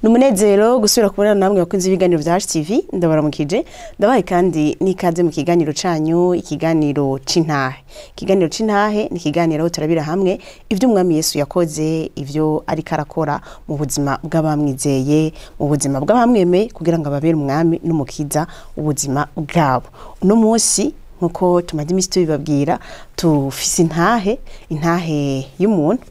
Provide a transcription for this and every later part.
Numunezero gusubira kubona namwe bakunze ibiganiro vya HTV. Ndabaramukije, ndabaye kandi n'ikaze mu kiganiro canyu, ikiganiro c'intahe. Ikiganiro c'intahe ni ikiganiro aho turabira hamwe ivyo Umwami Yesu yakoze, ivyo ariko arakora mu buzima bw'abamwizeye, mu buzima bw'abamwemeye kugira ngo ababere umwami n'umukiza ubuzima bwabo. Uno munsi, nkuko tumaze imisi tubibabwira, tufise intahe, intahe y'umuntu.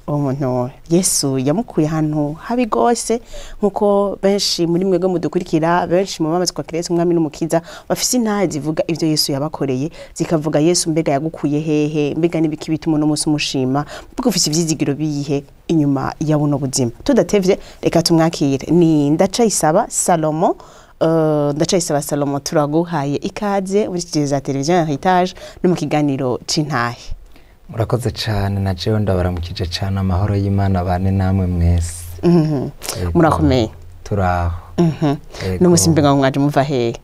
Uwo muntu Yesu yamukuye ahantu habi gose, nkuko benshi muri mwebwe mudukurikira, benshi mu bamaze kwakira Yesu umwami n'umukiza bafise intahe zivuga ivyo Yesu yabakoreye, zikavuga Yesu mbega yagukuye hehe, mbega n'ibiki bituma uno munsi umushima, mbega ufise ivyizigiro biyihe inyuma ya buno buzima. Tudatevye, reka tumwakire. Ni Ndacayisaba Salomo. Ndacayisaba Salomo, turaguhaye ikaze muri studio za televiziyo ya Heritage no mu kiganiro c'intahe. Murakoze cyane, na jewe ndabaramukije cyane. Amahoro y'Imana bane namwe mwese. Yego. Murakomeye? Turaho. Yego. N'umusi mbega mwaje muva hehe?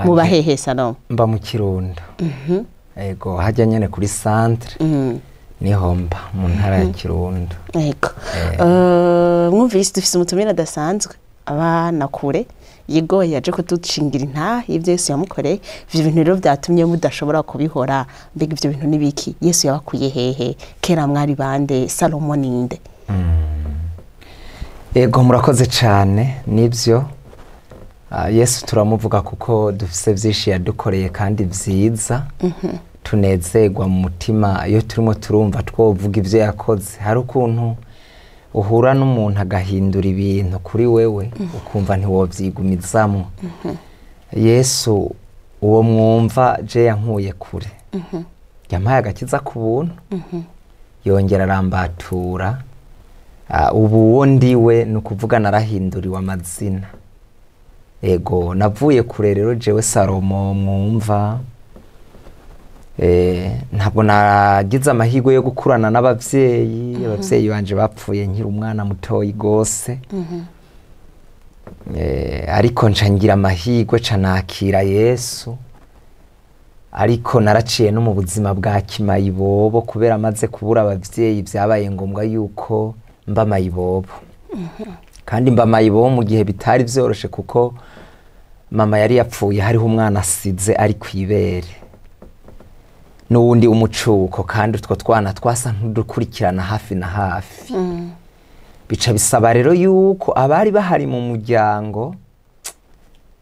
Muba hehe, Salomo? Mba mu Kirundo. Yego, hajya nyene kuri centre niho mba, mu ntara ya Kirundo. Yego. Mwumvise, dufise umutumire adasanzwe abana kure, yego, yaje kuducingira intahe y'ivyo Yesu yamukoreye. Ivyo bintu rero vyatumye mudashobora kubihora, mbega ivyo bintu nibiki? Yesu yabakuye hehe? Kera mwari bande? Salomo ninde? Yego, murakoze cyane. Nibyo. Yesu turamuvuga kuko dufise vyinshi yadukoreye kandi vyiza, tunezerwa mu mutima iyo turimo turumva twovuga ivyo yakoze. Hari ukuntu uhura n'umuntu agahindura ibintu kuri wewe, ukumva ntiwovyigumizamwo. Yesu uwo mwumva je yankuye kure, yampaye agakiza ku buntu, yongera arambatura. Ubu uwo ndiwe ni ukuvuga narahinduriwe amazina. Ego, navuye kure rero. Jewe Salomo mwumva, ntabwo nagize amahirwe yo gukurana n'abavyeyi. Abavyeyi banje bapfuye nkiri umwana mutoyi gose. Ariko nca ngira amahirwe ca nakira Yesu, ariko naraciye no mu buzima bwa kimayibobo, kubera amaze kubura abavyeyi vyabaye ngombwa yuko mba mayibobo, kandi mba mayibobo mu gihe bitari vyoroshe, kuko mama yari yapfuye hariho umwana asize ari kwibere n'uwundi umucuko, kandi utwo twana twasa nk'udukurikirana hafi na hafi. Bica bisaba rero yuko abari bahari mu muryango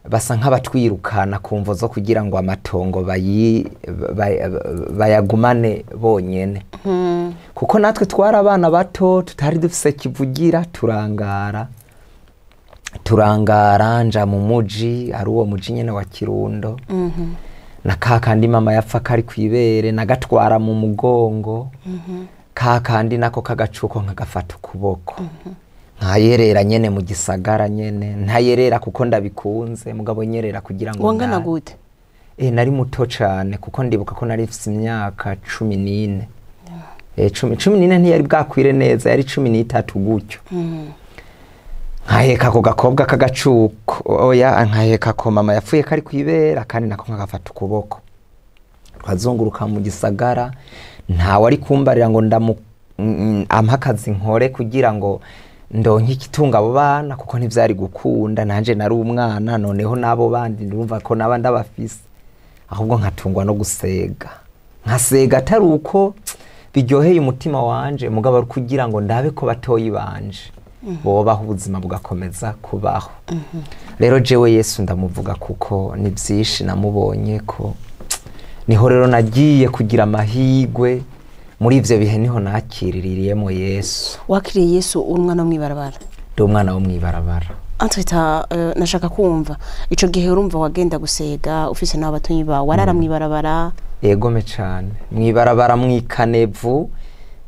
basa nk'abatwirukana ku mvo zo kugira ngo amatongo bayagumane bonyene, kuko natwe twari abana bato tutari dufise kivugira. Turangara, turangara, nja mu muji, ari uwo muji nyene wa Kirundo, na ka kandi mama yapfa kari kwibere nagatwara mu mugongo, ka kandi nako kagacuko nkagafata ukuboko, nkayerera nyene mu gisagara nyene. Ntayerera kuko ndabikunze, mugabo nyerera kugira ngo Wangana ndare. gute? Nari muto cane, kuko ndibuka ko nari mfise imyaka 14. 14 ntiyari bwakwire neza, yari 13 gutyo. Nkaheka ako gakobwa k'agacuko, oya, nkaheka ko mama yapfuye kari kwibera, kandi nako nkagafata ukuboko, twazunguruka mu gisagara. Ntawe ari kumbarira ngo ndamu ampe akazi nkore kugira ngo ndonke ikitunga abo bana, kuko ntivyari gukunda. Nanje nari umwana, noneho n'abo bandi ndumva ko naba ndabafise. Ahubwo nkatungwa no gusega, nkasega atari uko biryoheye umutima wanje, mugabo ari kugira ngo ndabe ko batoyi banje bobaho, ubuzima bugakomeza kubaho. Rero jewe Yesu ndamuvuga kuko ni byinshi namubonye ko. Niho rero nagiye kugira amahirwe muri ivyo bihe, niho nakiririyemo Yesu. Wakiriye Yesu uri umwana wo mw'ibarabara? Ndi umwana wo mw'ibarabara. Antwita, nashaka kumva ico gihe, urumva wagenda gusega ufise n'abo batonyi bawe, warara mw'ibarabara? Egome cane, mw'ibarabara, mw'ikanevu.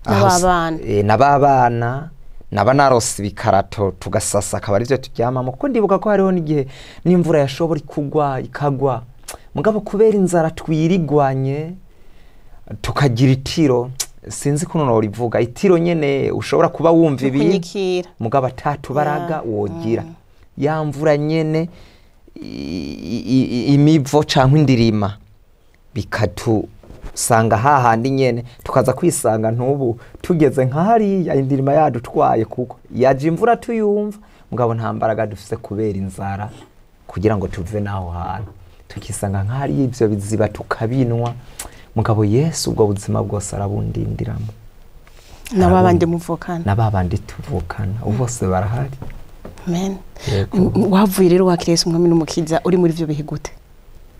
N'ababana. N'ababana naba narose ibikarato tugasasa, akaba arivyo turyamamo, kuko ndibuka ko hariho n'igihe n'imvura yashobora kugwa ikagwa, mugabo kubera inzara twirigwanye tukagira itiro, sinzi kuno norivuga, itiro nyene ushobora kuba wumva ibintu kunyikira, mugabo atatubaraga wogira ya mvura nyene, imivo canke indirima, bikatusanga hahandi nyene, tukaza kwisanga ntubu tugeze nka hariya indirima yadutwaye, kuko yaje imvura tuyumva, Mugabo nta mbaraga dufise kubera inzara kugira ngo tuve naho hantu, tukisanga nk'ahari ibyo biziba tukabinwa. Mugabo Yesu ubwo buzima bwose arabundindiramo. N'ababandi muvukana? N'ababandi tuvukana bose barahari. Amen. Wavuye rero wakiriye Yesu umwami n'umukiza uri muri ivyo bihe gute?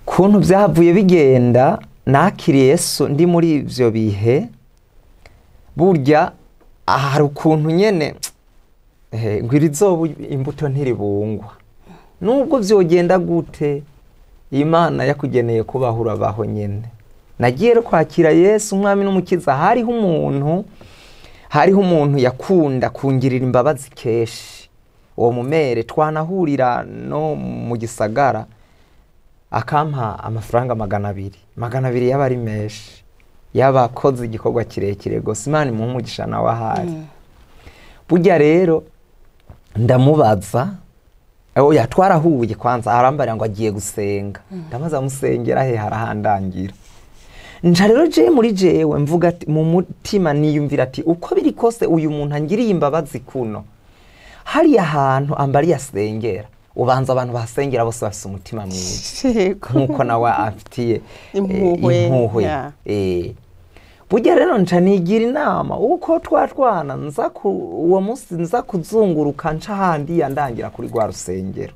Kuntu byavuye bigenda, nakiriye Yesu ndi muri ivyo bihe. Burya hari ukuntu nyene ngo irizoba imbuto ntiribungwa, nubwo vyogenda gute Imana yakugeneye kubaho urabaho nyene. Nagiye rero kwakira Yesu umwami n'umukiza, hariho umuntu yakunda kungirira imbabazi kenshi. Uwo mumere twanahurira no mu gisagara akampa amafaranga 200, 200 yaba ari menshi, yabakoze igikorwa kirekire gose. Imana imuhe umugisha nawe ahari. Burya rero ndamubaza, oya twarahuye kwanza, arambarira ngo agiye gusenga. Ndamaze amusengera he harahandangira. Nca rero je muri jewe mvuga ati mu mutima niyumvira ati uko biri kose uyu muntu angiriye imbabazi kuno, hariya hantu ambariye asengera, ubanza abantu basengera bose bafise umutima mwiza nkuko nawe afitiye impuhwe. Burya rero nca nigira inama uko twatwana nza ku uwo munsi nza kuzunguruka nca handi yandangira kuri rwa rusengero.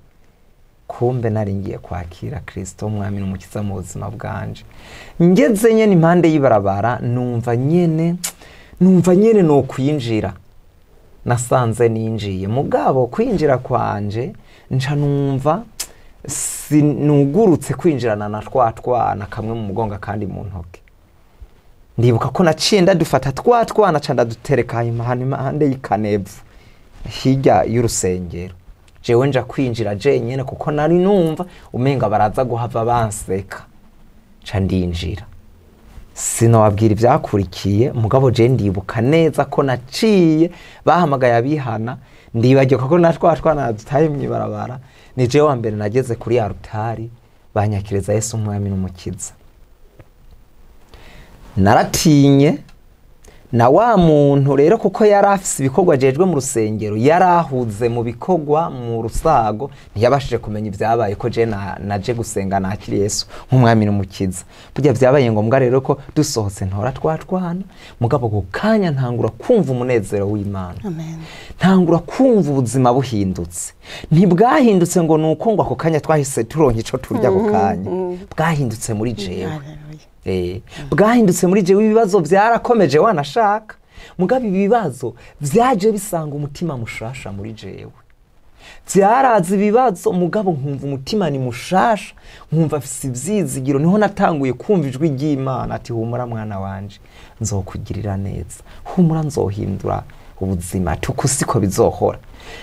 Kumbe nari ngiye kwakira Kristo umwami n'umukiza mu buzima bwanje. Ngeze nyene impande y'ibarabara numva nyene no kwinjira. Nasanze ninjiye, mugabo kwinjira kwanje nca numva sinugurutse kwinjirana na twatwana kamwe mu mugonga kandi mu ntoke. Ndibuka ko naciye ndadufata twatwana ca ndadutereka impande y'ikanevu hirya y'urusengero. Jewe nja kwinjira jenyene kuko nari numva umenga baraza guhava banseka. Ca ndinjira. Sinababwira ivyakurikiye, mugabo je ndibuka neza ko naciye bahamagaye abihana, ndibagiwe ko natwatwana dutaye mwibarabara. Ni jewe wa mbere nageze kuri altari banyakiriza Yesu umwami n'umukiza. Naratinye na wa muntu rero kuko yari afise ibikorwa jejwe mu rusengero, yarahuze mu bikorwa mu rusago, ntiyabashije kumenya ibyabaye ko je naje gusenga nakiri Yesu nk'umwami n'umukiza. Burya byabaye ngombwa rero ko dusohotse ntora twatwana, mugabo ku kanya ntangura kumva umunezero w'Imana. Amen. Ntangura kumva ubuzima buhindutse. Ntibwahindutse ngo nuko ngo ako kanya twahise turonka ico turya ako kanya. Bwahindutse muri jewe. Bwahindutse muri jewe, ibibazo byarakomeje wanashaka. Mugabo ibibazo vyaje bisanga umutima mushasha muri jewe. Vyaraza ibibazo mugabo nkumva umutima ni mushasha, nkumva afise ivyizigiro. Niho natanguye kumva ijwi ry'Imana ati humura mwana wanje, nzokugirira neza, humura nzohindura ubuzima, tukusiko bizohora.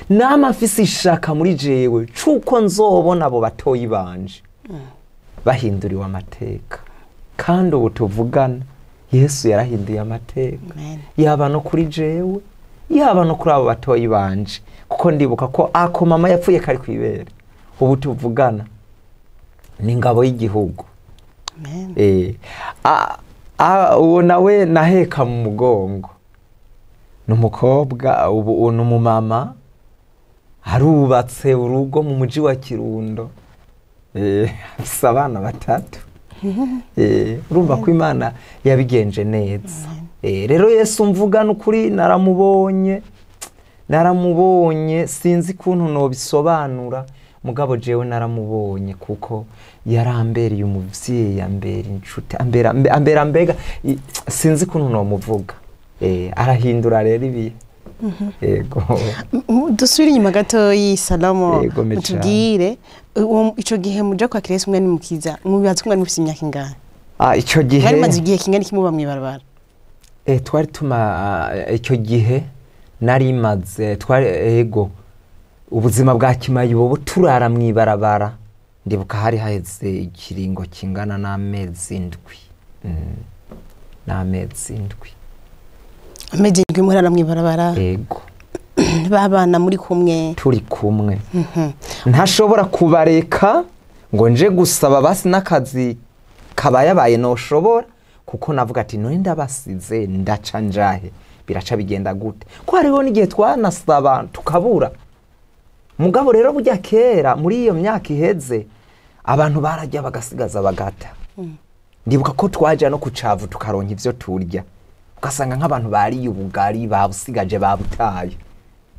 Nama mfise ishaka muri jewe cuko nzobona abo batoyi banje bahinduriwe amateka. Kandi ubu tuvugana Yesu yarahinduye amateka, yaba no kuri jewe, yaba no kuri abo batoyi banje, kuko ndibuka ko ako mama yapfuye kari kwibere. Ubu tuvugana ni ingabo y'igihugu. Uwo nawe naheka mu mugongo ni umukobwa, ubu ni umumama, arubatse urugo mu muji wa Kirundo, afise abana batatu. Urumva ko Imana yabigenje neza. Rero Yesu mvuga n'ukuri naramubonye, sinzi kuntu nobisobanura, mugabo jewe naramubonye kuko yarambereye umuvyeyi, ambera inshuti, ambera mbega sinzi kuntu nomuvuga. Arahindura rero ibihe. Yego. Dusubire inyuma gato y'Salomo, mutubwire ico gihe muja kwakira Yesu umwami n'umukiza, mubibaza ko mwari mufise imyaka ingahe? Ico gihe mwari mumaze igihe kingana iki muba mw'ibarabara? Twari tuma ico gihe nari maze twari ego ubuzima bwa kimayibobo turara mw'ibarabara. Ndibuka hari haheze ikiringo kingana n'amezi indwi. N'amezi indwi. Amezi indwi murara mw'ibarabara? Ego. Babana muri kumwe? Turi kumwe. Ntashobora kubareka ngo nje gusaba basi n'akazi kabayabaye noshobora, kuko navuga ati none ndabasize ndaca njahe, biraca bigenda gute? Ko hariho n'igihe twanasaba tukabura. Mugabo rero burya kera muri iyo myaka iheze abantu barajya bagasigaza bagata. Ndibuka ko twaja no kucavu tukaronka ivyo turya, ugasanga nk'abantu bariye ubugari babusigaje babutaye,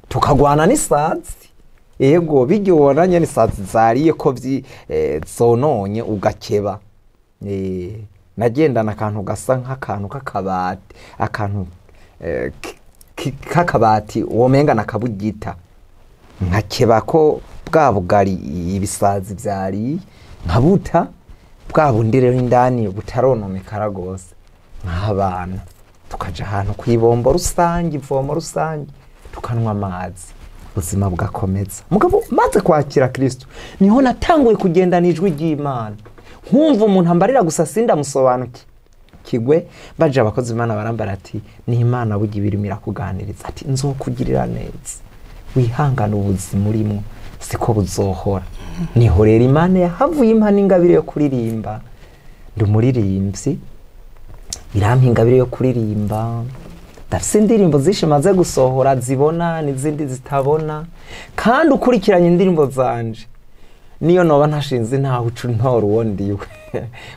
tukagwana n'isazi. Ego bijya ubonanye n'isazi zariye ko zononye ugakeba. Nagendana akantu gasa nk'akantu k'akabati, akantu k'akabati womenga nakabugita, nkakeba ko bwa bugari ibisazi vyariye, nkabuta bwa bundi rero indani butarononekara gose, nk'abana tukaja ahantu kw'ibombo rusange, ivomo rusange, tukanwa amazi, ubuzima bugakomeza. Mugabo maze kwakira Kristo niho natanguye kugendana ijwi ry'Imana, nkumva umuntu ambarira gusa sindamusobanukirwe. Baje abakozi Imana barambara ati ni Imana burya ibirimo irakuganiriza, ati nzokugirira neza, wihangane ubuzima urimo siko buzohora. Niho rero Imana yahavuye impa n'ingabire yo kuririmba. Ndi umuririmbyi, irampa ingabire yo kuririmba. Ndafise indirimbo zishe maze gusohora zibona n'izindi zitabona, kandi ukurikiranye indirimbo zanje niyo noba ntashinze ntaho uca untora uwo ndiwe,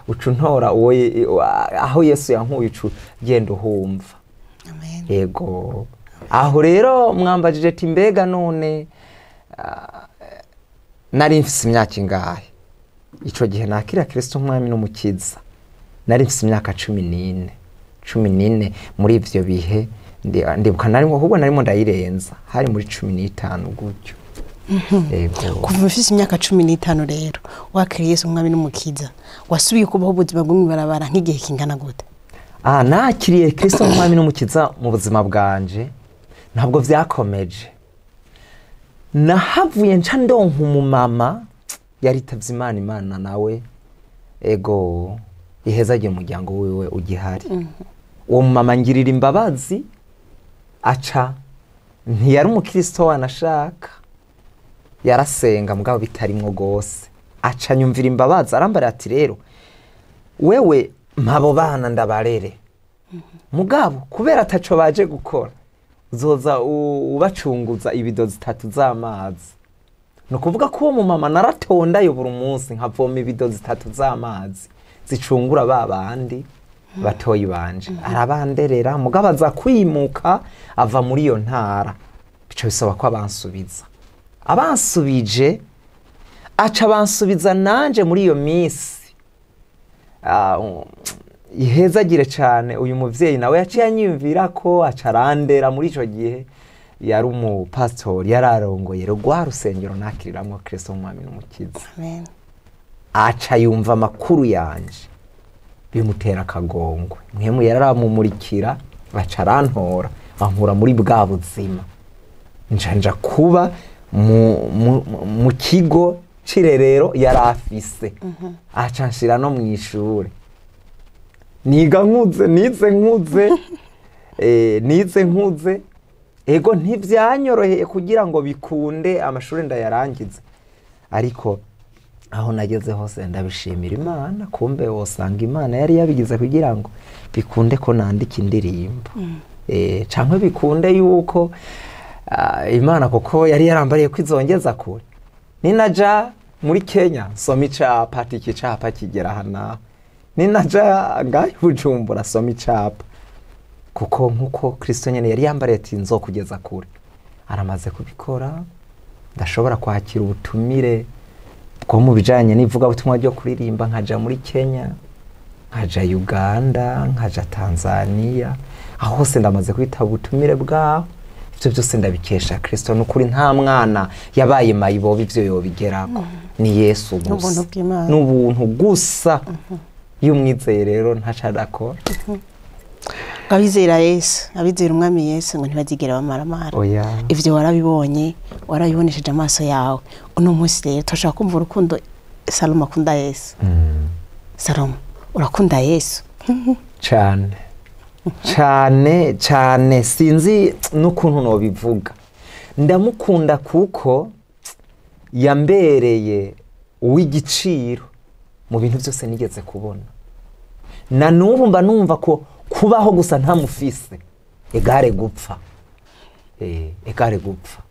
uca untora uwo aho Yesu yankuye, uca ugenda uhumva. Amen. Yego. Aho rero mwambajije ati mbega none nari mfise imyaka ingahe? Ico gihe nakira Kristo nk'umwami n'umukiza nari mfise imyaka 14. 14 muri ivyo bihe ndibuka narimo, ahubwo narimo ndayirenza, hari muri 15 gutyo. Yego. Kuva ufise imyaka 15 rero wakiriye Yesu umwami n'umukiza, wasubiye kubaho ubuzima bwo mw'ibarabara nk'igihe kingana gute? Nakiriye Kristo umwami n'umukiza mu buzima bwanje ntabwo vyakomeje. Nahavuye nca ndonka umumama yaritavye Imana, Imana nawe ego ihezagiye umuryango wiwe ugihari. Uwo mumama ngirira imbabazi, aca ntiyari umukristo wanashaka, yarasenga mugabo bitarimwo gose, aca nyumvira imbabazi arambara ati rero wewe mpabo bana ndabarere, mugabo kubera ataco baje gukora uzoza ubacunguza ibido zitatu z'amazi. Ni ukuvuga ko uwo mumama naratondayo buri munsi nkavoma ibido zitatu z'amazi zicungura ba bandi batoyi banje. Arabanderera mugabo aza kwimuka ava muri iyo ntara, bico bisaba ko abansubiza. Abansubije aca abansubiza nanje muri iyo minsi. Ihezagire cane uyu muvyeyi nawe yaciye anyumvira ko aca arandera. Muri ico gihe yari umupastori, yararongoye rwa rusengero nakiriramwo Kristo umwami n'umukiza. Amen. Aca yumva amakuru yanje bimutera akagongwe, mwemu yaramumurikira aca arantora ankura muri bwa buzima, nca kuba mu kigo c'irerero yarafise. Aca nshira no mw'ishure, niga nkuze, nize nkuze, nize nkuze. Ego ntivyanyoroheye kugira ngo bikunde amashuri ndayarangize, ariko aho nageze hose ndabishimira Imana. Kumbe wosanga Imana yari yabigize kugira ngo bikunde ko nandika indirimbo, canke bikunde yuko Imana koko yari yarambariye kwizongeza kure. Ninaja muri Kenya soma icapa, ati iki capa kigera hana. Ninaja ngaho Bujumbura soma icapa, kuko nkuko Kristo nyene yari yambariye ati nzokugeza kure, aramaze kubikora. Ndashobora kwakira ubutumire bwo mu bijanye n'ivugabutumwa ryo kuririmba, nkaja muri Kenya, nkaja Uganda, nkaja Tanzania, aho hose ndamaze kwitaba ubutumire bwaho. Ivyo byose ndabikesha Kristo. Nukuri nta mwana yabaye mayibobo ivyo yobigerako, ni Yesu gusa, n'ubuntu gusa. Iyo umwizeye rero ntaca adakora. Abizera Yesu, abizera umwami Yesu ngo ntibazigera bamaramara. Ivyo warabibonye, warabibonesheje amaso yawe. Uno munsi rero turashaka kumva urukundo Salomo akunda Yesu. Salomo, urakunda Yesu? Cane cane cane, sinzi n'ukuntu nobivuga. Ndamukunda kuko yambereye uw'igiciro mu bintu byose nigeze kubona. Na n'ubu mba numva ko kubaho gusa ntamufise egare gupfa. Egare gupfa.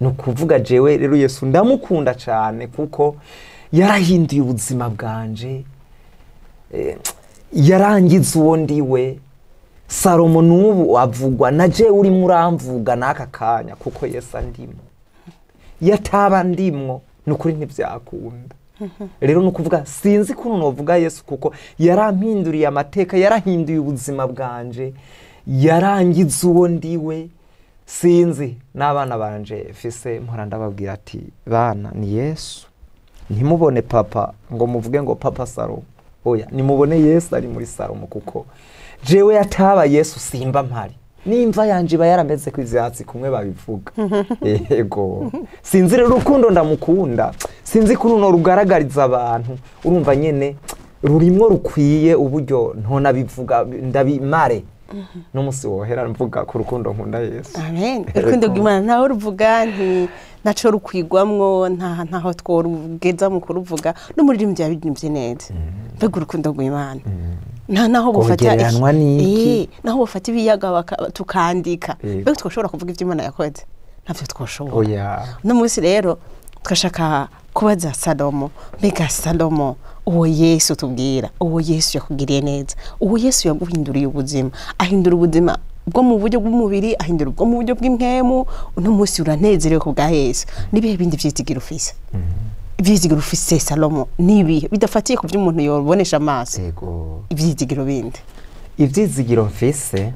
Ni ukuvuga jewe rero Yesu ndamukunda cyane kuko yarahinduye ubuzima bwanje, yarangiza uwo ndiwe. Salomo n'ubu avugwa na jewe urimo uramvuga n'aka kanya kuko Yesu andimo. Yataba ndimwo ni ukuri ntibyakunda. Rero ni ukuvuga sinzi kuntu novuga Yesu kuko yarampinduriye amateka, yarahinduye ubuzima bwanje, yarangiza uwo ndiwe. Sinzi n'abana banje fise mpora ndababwira ati bana ni Yesu, ntimubone papa ngo muvuge ngo papa Salomo, oya nimubone Yesu ari muri Salomo kuko jewe yataba Yesu simba mpari, nimva yanje iba yarameze ku ivyatsi kumwe babivuga. Yego sinzi rero urukundo ndamukunda, sinzi kuntu no rugaragariza abantu, urumva nyene rurimwo rukwiye uburyo ntonabivuga ndabimare. N'umunsi wohera mvuga ku rukundo nkunda Yesu. Amen. Urukundo rw'Imana ntaho ruvuga nti naco rukwigwamwo, ntaho tworugeza mu kuruvuga, n'umuririmbyi yabirimbye neza. Mbega urukundo rw'Imana naho bufata naho bufata ibiyaga tukandika, mbega twoshobora kuvuga ivyo Imana yakoze? Ntavyo twoshobora. Uno munsi rero twashaka kubaza Salomo, mbega Salomo uwo Yesu tubwira, uwo Yesu yakugiriye neza, uwo Yesu yaguhinduriye ubuzima, ahindura ubuzima bwo mu buryo bw'umubiri, ahindura ubwo mu buryo bw'impwemu, uno munsi uranezerewe ku bwa Yesu. Nibihe bindi vyizigiro ufise? Ivyizigiro ufise Salomo nibihe bidafatiye ku vy'umuntu yobonesha amaso? Yego. Ivyizigiro bindi. Ivyizigiro mfise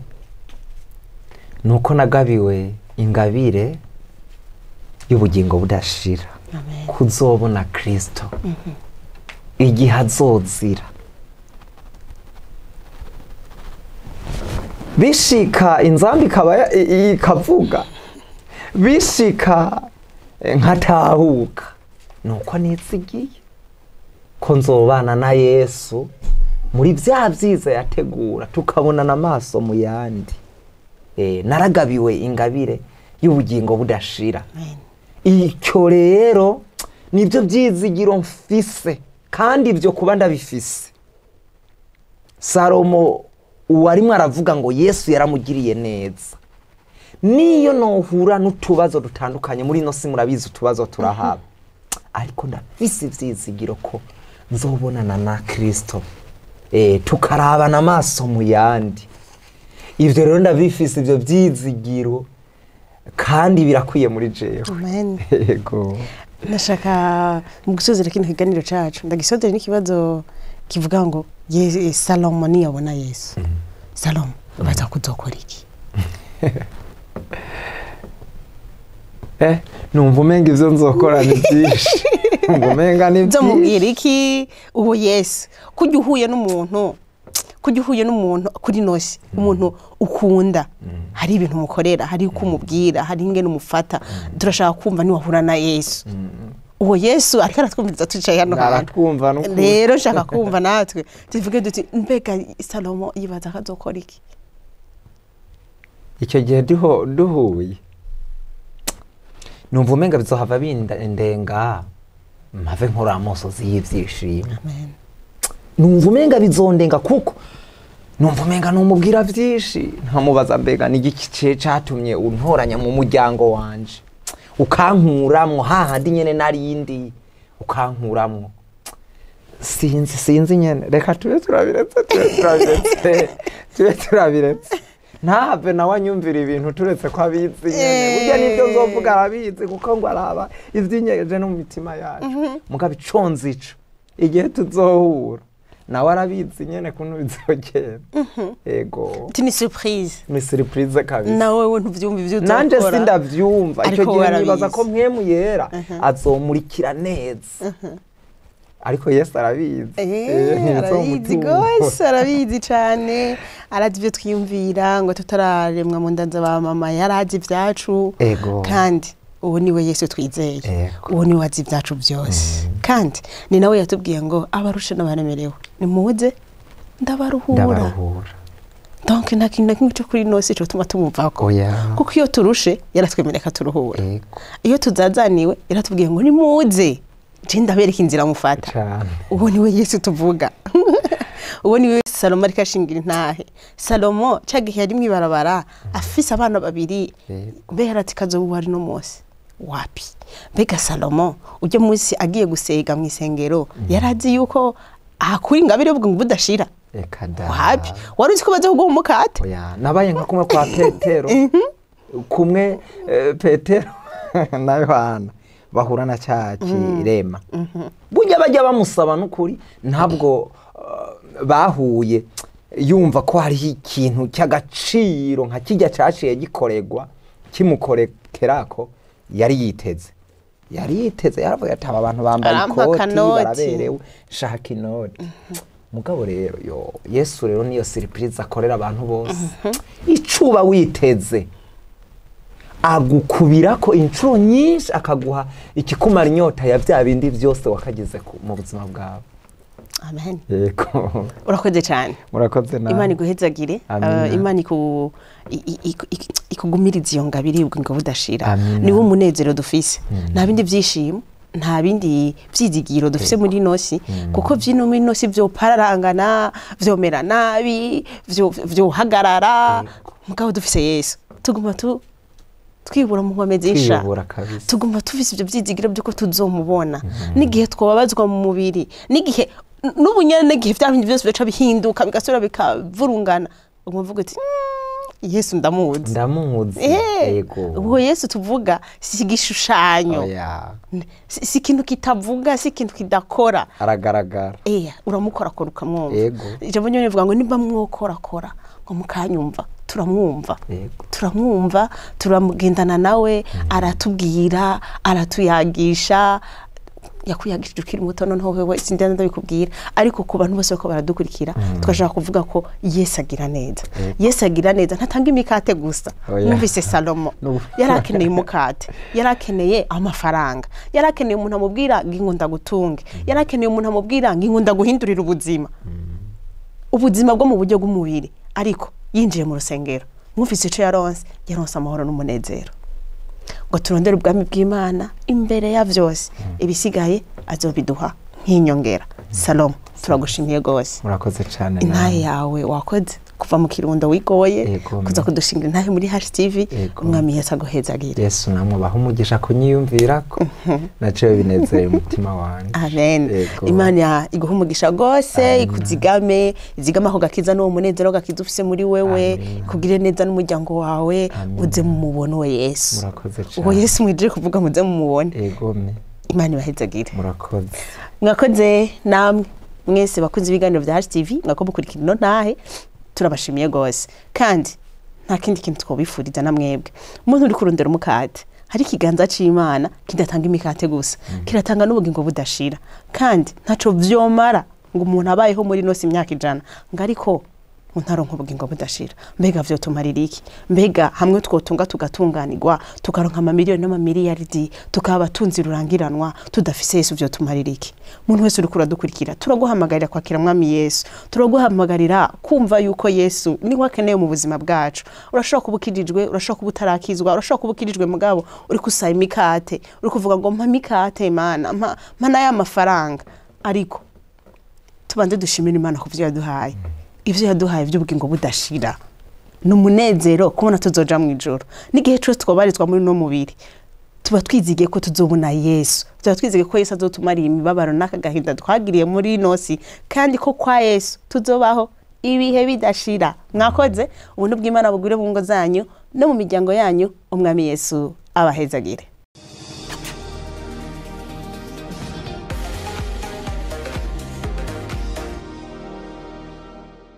nuko nagabiwe ingabire y'ubugingo budashira. Amen. Kuzobona Kristo igihe azozira. Bishika inzambi ikaba ikavuga, bishika nkatahuka, nuko nitsigiye ko nzobana na Yesu muri vya vyiza yategura, tukabonana amaso mu yandi. Naragabiwe ingabire y'ubugingo budashira. Icyo rero nibyo byizigiro mfise, kandi ibyo kuba ndabifise. Salomo uwarimwe aravuga ngo Yesu yaramugiriye neza. Niyo nohura n'utubazo dutandukanye muri ino si, murabizi utubazo turahaba, ariko ndafise ivyizigiro ko nzobonana na Kristo, tukarabana amaso mu yandi. Ivyo rero ndabifise ivyo vyizigiro kandi birakwiye muri jewe. Amen. Yego. Ndashaka mu gusozera kino kiganiro cacu ndagisozera n'ikibazo kivuga ngo Salomo niyabona Yesu. Salomo baza kuzokora iki? Numva umenga ivyo nzokora ni byinshi. Numva umenga ni byinshi. Nzomubwira iki uwo Yesu? Kujya uhuye n'umuntu, kujya uhuye n'umuntu kuri nosi, umuntu ukunda, hari ibintu umukorera, hari uko umubwira, hari ingene umufata. Turashaka kumva ni wahura na Yesu. Uwo Yesu ariko aratwumviriza twicaye hano hantu. Rero nshaka kumva natwe tuvuge duti mbega Salomo yibaza ko azokora iki? Icyo gihe duhuye numva umenga bizohava bindenga mpave nkora amosozi y'ivyishimo. Amen. Numva umenga bizondenga kuko numva umenga numubwira vyinshi, nkamubaza mbega ni igiki catumye untoranya mu muryango wanje, ukankuramwo hahandi nyene narindi, ukankuramwo. Sinzi nyene, reka tube turabiretse, tube turabiretse. Ntave nawe anyumvira ibintu turetse ko abizi nyene. Burya nibyo nzovuga arabizi kuko ngo araba ivyinyegeje no mu mitima yacu. Mugabo iconze ico igihe tuzohura nawe arabizi nyene kuntu bizogenda. Yego. Ni surprise. Ni surprise kabisa. Nawe we ntuvyumva ivyo uzokora. Nanje sindavyumva. Ico gihe nibaza ko mpwemu yera azomurikira neza. Ariko Yesu arabizi. Arabizi gose, arabizi cane. Arazi ivyo twiyumvira ngo tutararemwa mu nda za mama, yarazi ivyacu. Kandi uwo niwe Yesu twizeye. Uwo niwe azi ivyacu byose. Kandi ni nawe yatubwiye ngo abarushe n'abaremerewe nimuze ndabaruhura. Donc nta kintu na kimwe cyo kuri nosi cyo tuma tumuvako. Kuko iyo turushe yaratwemereka turuhura. Iyo tuzazaniwe yaratubwiye ngo nimuze je ndabereka inzira mufata. Uwo niwe Yesu tuvuga. Uwo niwe Salomo ariko ashingira intahe. Salomo cagihe yari mwibarabara afise abana babiri, mbe yarati kazoba ari no munsi Wapi. Mbega Salomo ujya munsi agiye gusega mu isengero yarazi yuko ahakura ingabire y'ubugingo budashira? Reka da. Wapi. Wari uzi ko baza kuguha umukate? Oya, nabaye nka kumwe kwa Petero. Kumwe Petero na Yohana bahura na cya kirema. Burya bajya bamusaba n'ukuri, ntabwo bahuye yumva ko hariho ikintu cy'agaciro nka kijya cyaciye gikoregwa kimukorekerako yari yiteze. Yari yiteze, yaravuga ati aba bantu bambaye Arampa ikoti akanoti. baraberewe, shaka inoti. Mugabo rero yo Yesu rero niyo surprise akorera abantu bose. Icuba witeze agukubirako inshuro nyinshi, akaguha ikikumara inyota ya bya bindi byose wakagize mu buzima bwawe. Amen. Yego. Urakoze cyane. Murakoze nawe. Imana iguhezagire. Amina. Imana ikugumirize iyo ngabire y'ubugingo budashira. Amina. Niwo munezero dufise. Nta bindi byishimo, nta bindi byizigiro dufise muri ino si, kuko vyino muri ino si vyopararangana, vyomera nabi, vyohagarara. Mugabo dufise Yesu, tuguma twibura mu nkomezi nsha. Twiyubura kabisa. Tuguma tufise ivyo vyizigiro by'uko tuzomubona. N'igihe twababazwa mu mubiri, n'igihe n'ubu nyene, n'igihe vya bindi byose bica bihinduka bigasubira bikavurungana, uguma uvuga uti Yesu ndamuzi. Ndamuzi. Yego. Ubwo Yesu tuvuga si igishushanyo. Oya. Si ikintu kitavuga, si ikintu kidakora. Aragaragara. Uramukorakora ukamwumva. Yego. Ijambo nyene rivuga ngo nimba mwokorakora ngo mukanyumva, turamwumva. Yego. Turamwumva, turamugendana nawe, aratubwira, aratuyagisha. Yakuyagishije ukiri muto, noneho wewe sindana ndabikubwira, ariko ku bantu bose bako baradukurikira twashaka kuvuga ko Yesu agira neza. Yesu agira neza, ntatanga imikate gusa. Oya. Mwumvise Salomo N'ubu. yarakeneye umukate, yarakeneye amafaranga, yarakeneye umuntu amubwira ngo ndagutunge, yarakeneye umuntu amubwira ngo ndaguhindurira ubuzima, ubuzima bwo mu buryo bw'umubiri. Ariko yinjiye mu rusengero, mwumvise ico yaronse, yaronse amahoro n'umunezero. Ngo turondere ubwami bw'Imana imbere ya vyose, ibisigaye azobiduha nk'inyongera. Salomo, turagushimiye gose. Murakoze cyane. Intahe yawe wakoze kuva mu Kirundo wigoye Yego. kuza kudushingira intahe muri HTV. Yego. Umwami Yesu aguhezagire. Yesu namwe abahe umugisha kunyiyumvirako, naciye binezeye umutima wanjye. Amen. Yego. Imana iguhe umugisha gose, Amen. ikuzigame, izigame ako gakiza n'uwo munezero gakiza ufise muri wewe, Amen. ikugire neza n'umuryango wawe, Amen. uze mumubone uwo Yesu. Murakoze Uwo cyane. Yesu mwije kuvuga muze mumubone. Yego me. Imana ibahezagire. Murakoze. Mwakoze namwe mwese bakunze ibiganiro bya HTV, mwako mukurikira ino ntahe, turabashimiye gose. Kandi nta kindi kintu twobifuriza na mwebwe. Umuntu uri kurondera umukate, hari ikiganza c'Imana kidatanga imikate gusa, kiratanga n'ubugingo budashira. Kandi ntaco vyomara ngo umuntu abayeho muri ino si imyaka 100 ngo ariko ntaronka ubugingo budashira. Mbega vyotumarira iki? Mbega hamwe twotunga tugatunganirwa, tukaronka amamiliyoni n'amamiliyaridi, tukaba abatunzi rurangiranwa, tudafise Yesu vyotumarira iki? Umuntu wese uriko uradukurikira, turaguhamagarira kwakira Mwami Yesu, turaguhamagarira kumva yuko Yesu niwe akeneye mu buzima bwacu. Urashobora kuba ukirijwe, urashobora kuba utarakizwa, urashobora kuba ukirijwe mugabo uri kusaba imikate, uri kuvuga ngo mpa mikate Mana, mpa n'aya mafaranga. Ariko tubanze dushimire Imana ku vyo yaduhaye. Ivyo yaduhaye vy'ubugingo budashira. Ni umunezero kubona tuzoja mu ijoro. N'igihe cose twobarizwa muri no mubiri, tuba twizigiye ko tuzobona Yesu. Tuba twizigiye ko Yesu azotumarira imibabaro n'aka gahinda twagiriye muri ino si, kandi ko kwa Yesu tuzobaho ibihe bidashira. Mwakoze, ubuntu bw'Imana bugwire mu ngo zanyu no mu miryango yanyu. Umwami Yesu abahezagire.